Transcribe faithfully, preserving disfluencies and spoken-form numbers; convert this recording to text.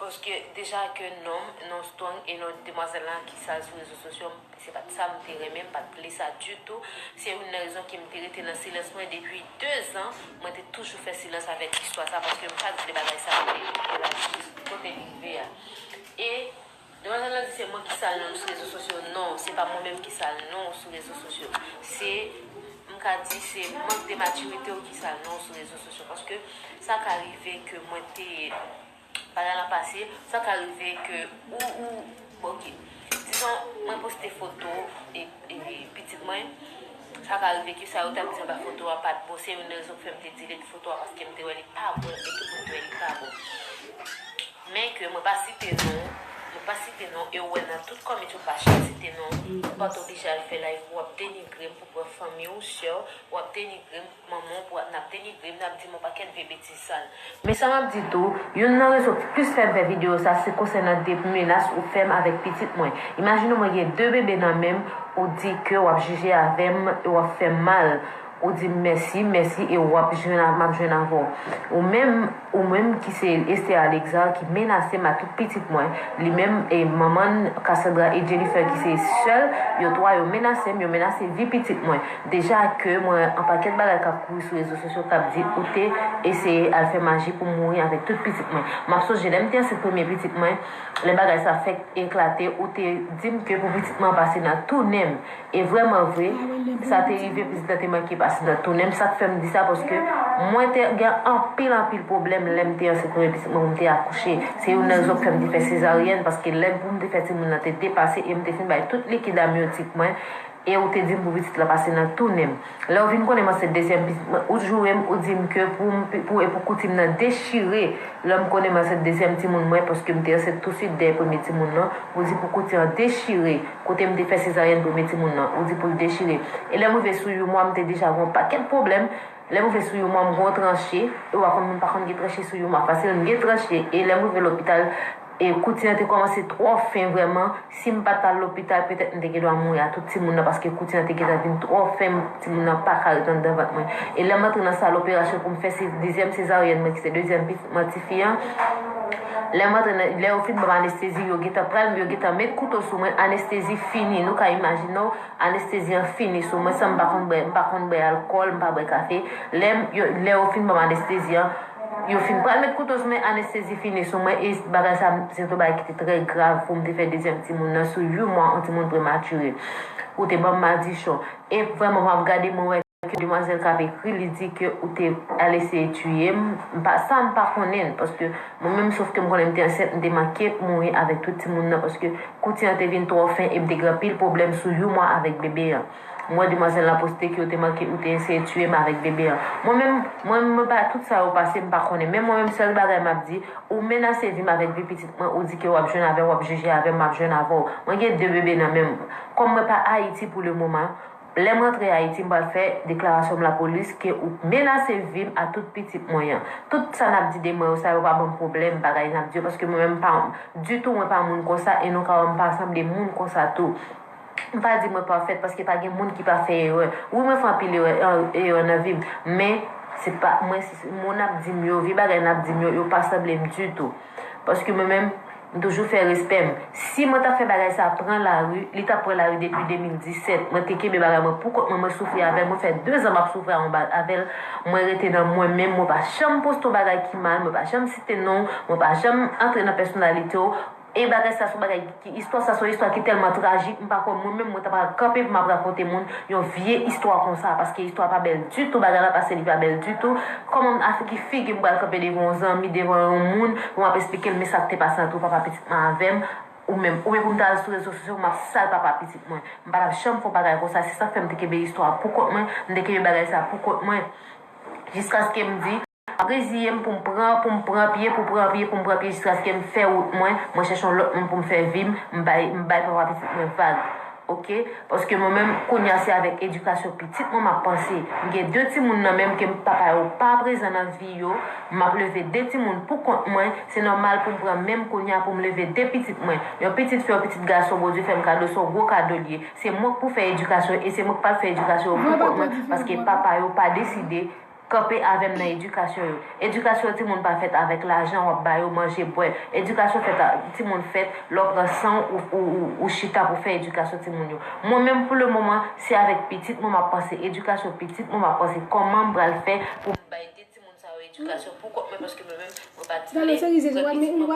Paske deja ke non, non Strong e non demwazèl la ki sa sou rezo sosyo, se pa t sa m te renmen, m pa t vle sa ditou. Se youn nan rezon ke m te rete nan silans mwen depi de zan. Mwen te toujou fè silans avèk istwa sa, paske m pa t vle bagay sa kote li rive a. E demwazèl la di se mwen ki sal non l sou rezo sosyo. Non, se pa mwen menm ki sal non w sou rezo sosyo. Se, m ka di, se mank de matirite w ki sal non w sou rezo sosyo. Paske sa ka rive ke mwen te bagay lan pase, sa ka rive ke ou, ou, bon, ok. Dizon, mwen poste foto e, e pitit mwen, sa ka rive ke sa yo t ap di anba foto a pa t bon. Se youn nan rezon k fè m te delete foto a, paske m te wè li pa bon, e tout moun te wè li pa bon. Men ke mwen pa site non, mwen pa site non, e ou wè nan tout kòmantè yo pa janm site non, ou pa t oblije al fè live pou w ap denigre m, pou pran fanmi w, sè w, w ap denigre m, manman w, pou w ap, n ap denigre m, n ap di m yon pakèt vye betiz sal. Men sa m ap di tou, youn nan rezon ki plis fè m fè videyo sa, se konsènan de menas ou fè m avèk pitit mwen. Imajine w, mwen gen de bebe nan men m, ou di ke w ap jije avè m, e w ap fè m mal. Ou di m mèsi, mèsi, e w ap jwenn a, m ap jwenn avè w. Ou menm, ou menm ki se Esther Alexandre ki menase m ak tout pitit mwen, li menm e manman n, Cassandra e Jennifer ki se sè l, yo twa yo menase m, yo menase vi pitit mwen. Deja ke mwen, yon pakèt bagay k ap kouri sou rezo sosyo k ap di ou te eseye al fè maji pou m mouri avèk tout pitit mwen. M ap sonje lè m te ansent premye pitit mwen, lè bagay sa fèk eklate, ou te di m ke pou pitit mwen pase nan tou nen m. E vrèman vre, sa te rive, pitit lan te manke pase nan tou nen m. Sa k fè m di sa, paske mwen te gen anpil, anpil pwoblèm lè m te ansent premye pitit mwen, pou m te akouche. Se youn nan rezon k fè m te fè sezaryèn, paske lè m pou m te fè timoun nan te depase, e m te fin bay tout likid amyotik mwen, e ou te di m pou pitit lan pase nan tou nen m. Lè w vin konnen m ansent dezyèm pitit mwen, ou joure m, ou di m ke pou m, pou, e pou kouti m nan dechire, lè m konnen m ansent dezyèm timoun mwen, paske m te ansent tousuit dèyè premye timoun nan, ou di pou kouti an dechire, kote m te fè sezaryèn premye timoun nan, ou di pou l dechire. E lè m rive sou yon mwa, m te deja gen yon pakèt pwoblèm. Lè m rive sou yon mwa, m gen yon tranche, e w a konn moun pa konn gen tranche sou yon mwa fasil, m gen tranche, e lè m rive lopital, e kouti an te kòmanse twò fen vrèman, si m pa t al lopital, petèt m te gen dwa mouri a tout timoun nan, paske kouti an te gentan vin twò fen, timoun nan pa ka ret anndan vant mwen. E lè m antre nan sal operasyon pou m fè se dezyèm sezaryèn mwen, ki se dezyèm pitit mwen, tifi an, lè m antre nan, lè yo fin ban m anestezi, yo gentan pral, yo gentan met kouto sou mwen, anestezi fini, nou ka imajine w, anestezi an fini sou mwen, san m pa konn bwè, m pa konn bwè alkòl, m pa bwè kafe. Lè m, yo, lè yo fin ban m anestezi an, yo fin pral met kouto sou mwen, anestezi fini sou mwen, e bagay sa, se yon bagay ki te trè grav pou m te fè dezyèm timoun nan sou yon mwa, yon timoun prematire. Ou te ban m madichon. E vrèman, m ap gade, mwen wè ke demwazèl k ap ekri, li di ke ou te al eseye tiye m. M pa, sa m pa konnen, paske mwen menm, sof ke m konnen m te ansent, m te manke mouri avèk tout timoun nan, paske kouti an te vin twò fen e m te gen anpil pwoblèm sou yon mwa avèk bebe an. M wè demwazèl la poste ke ou te manke, ou te eseye tiye m avèk bebe an. Mwen menm, mwen menm, mwen pa, tout sa yo pase, m pa konnen. Men mwen menm, sèl bagay m ap di, ou menase vi m avèk vi pitit mwen, ou di ke w ap jwenn avè m, w ap jije avè m, m ap jwenn avè w. Mwen gen de bebe nan men m. Kòm mwen pa Ayiti pou le moman, lè m rantre Ayiti, m pral fè deklarasyon m lapolis ke ou menase vi m a tout pitit mwen an. Tout sa n ap di de mwen yo, sa yo pa ban m pwoblèm, bagay n ap di yo, paske mwen menm pa, ditou, mwen pa moun konsa, e nou ka wè m pa sanble moun konsa tou. M pa di mwen pafèt, paske pa gen moun ki pa fè erè. Wi, mwen fè anpil erè, erè nan vi m, men se pa, mwen, se, mo n ap di m yo, vye bagay n ap di m yo, yo pa sanble m ditou. Paske mwen menm, m toujou fè respè m. Si mwen t ap fè bagay sa pran lari, li t ap pran lari depi de mil disèt. Mwen te kenbe bagay mwen pou kont mwen, mwen soufri avè l, mwen fè de zan m ap soufri avè l. Mwen rete nan mwen menm, mwen pa janm poste yon bagay ki mal, mwen pa janm site non w, mwen pa janm antre nan pèsonalite w. E bagay sa se yon bagay ki, istwa sa se yon istwa ki tèlman trajik, m pa kwè mwen menm mwen ta pral kanpe pou m ap rakonte moun yon vye istwa konsa, paske istwa pa bèl ditou, bagay la pase li pa bèl ditou. Kòman m, a ki figi m pral kanpe devan yon zanmi, devan yon moun, pou m ap esplike l men sa k te pase ant papa pitit mwen avè m, ou menm, oubyen pou m ta al sou rezo sosyo pou m ap sal papa pitit mwen. M pa t ap janm fè yon bagay konsa, se sa k fè m te kenbe istwa pou kont mwen, m te kenbe bagay sa pou kont mwen. Jiskaske m di, m ap reziye m pou m pran, pou m pran pye, pou m pran pye, pou m pran pye, jiskaske m fè wout mwen, mwen chèche yon lòt moun pou m fè vi m, m bay, m bay papa pitit mwen vag. Oke? Paske mwen menm, kounye a se avèk edikasyon pitit mwen m ap panse. M gen de timoun nan men m ke papa yo pa prezan nan vi yo, m ap leve de timoun pou kont mwen, se nòmal pou m pran men m kounye a pou m leve de pitit mwen. Yon pitit fi, yon pitit gason, Bondye fè m kado, se yon gwo kado l ye. Se mwen k pou fè edikasyon e se mwen k pral fè edikasyon yo pou kont mwen, paske papa yo pa deside kanpe avè m nan edikasyon yo. Edikasyon timoun pa fèt avèk lajan w ap ba yo manje, bwè. Edikasyon fèt a, timoun fèt lè w pran san w, ou, ou, ou, ou chita pou fè edikasyon timoun yo. Mwen menm, pou le moman, se avèk pitit mwen m ap panse, edikasyon pitit mwen m ap panse, kòman m pral fè pou m bay de timoun sa yo edikasyon pou kont mwen, paske mwen menm, mwen pa ti vle fè pitit mwen